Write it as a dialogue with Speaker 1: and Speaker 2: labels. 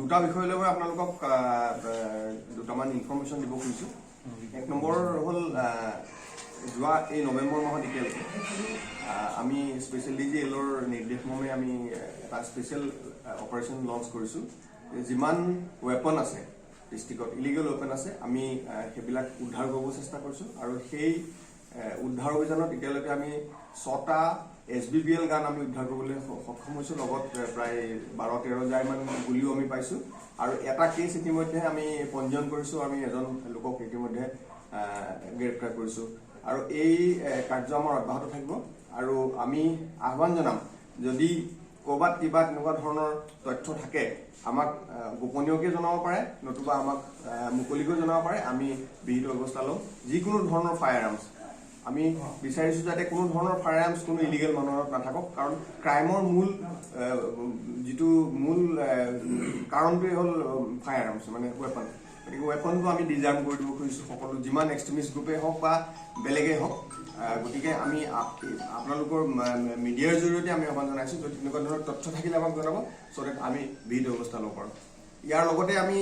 Speaker 1: দুটা বিষয় লৈ মই আপোনালোকক দুটামান ইনফৰমেশ্যন দিব খুজিছোঁ। এক নম্বৰ হ'ল, যোৱা এই নৱেম্বৰ মাহত এতিয়ালৈকে আমি স্পেচিয়েল ডি জি এলৰ নিৰ্দেশ মৰ্মে আমি এটা স্পেচিয়েল অপাৰেশ্যন লঞ্চ কৰিছোঁ। যিমান ৱেপন আছে ডিষ্ট্ৰিক্টত, ইলিগেল ৱেপন আছে, আমি সেইবিলাক উদ্ধাৰ কৰিব চেষ্টা কৰিছোঁ আৰু সেই উদ্ধাৰ অভিযানত এতিয়ালৈকে আমি ছটা এছবিবিএল গান আমি উদ্ধাৰ কৰিবলৈ সক্ষম হৈছোঁ। লগত প্ৰায় 12-13 জাইমান গুলিও আমি পাইছোঁ আৰু এটা কেছ ইতিমধ্যে আমি পঞ্জীয়ন কৰিছোঁ। আমি এজন লোকক ইতিমধ্যে গ্ৰেপ্তাৰ কৰিছোঁ আৰু এই কাৰ্য আমাৰ অব্যাহত থাকিব। আৰু আমি আহ্বান জনাম, যদি ক'ৰবাত কিবা তেনেকুৱা ধৰণৰ তথ্য থাকে, আমাক গোপনীয়কৈ জনাব পাৰে নতুবা আমাক মুকলিকৈ জনাব পাৰে। আমি বিহিত ব্যৱস্থা ল'ম। যিকোনো ধৰণৰ ফায়াৰ আৰ্মছ আমি বিচাৰিছোঁ যাতে কোনো ধৰণৰ ফায়াৰ আৰ্মছ কোনো ইলিগেল মানুহৰ হাতত নাথাকক, কাৰণ ক্ৰাইমৰ মূল যিটো মূল কাৰণটোৱে হ'ল ফায়াৰ আৰ্মছ, মানে ৱেপন। গতিকে ৱেপনটো আমি ডিজাৰ্ম কৰি দিব খুজিছোঁ সকলো, যিমান এক্সট্ৰিমিষ্ট গ্ৰুপেই হওক বা বেলেগেই হওক। গতিকে আমি আপোনালোকৰ মিডিয়াৰ জৰিয়তে আমি আহ্বান জনাইছোঁ, যদি তেনেকুৱা ধৰণৰ তথ্য থাকিলে আমাক জনাব, চ' ডেট আমি বিহিত ব্যৱস্থা ল'ব পাৰোঁ। ইয়াৰ লগতে আমি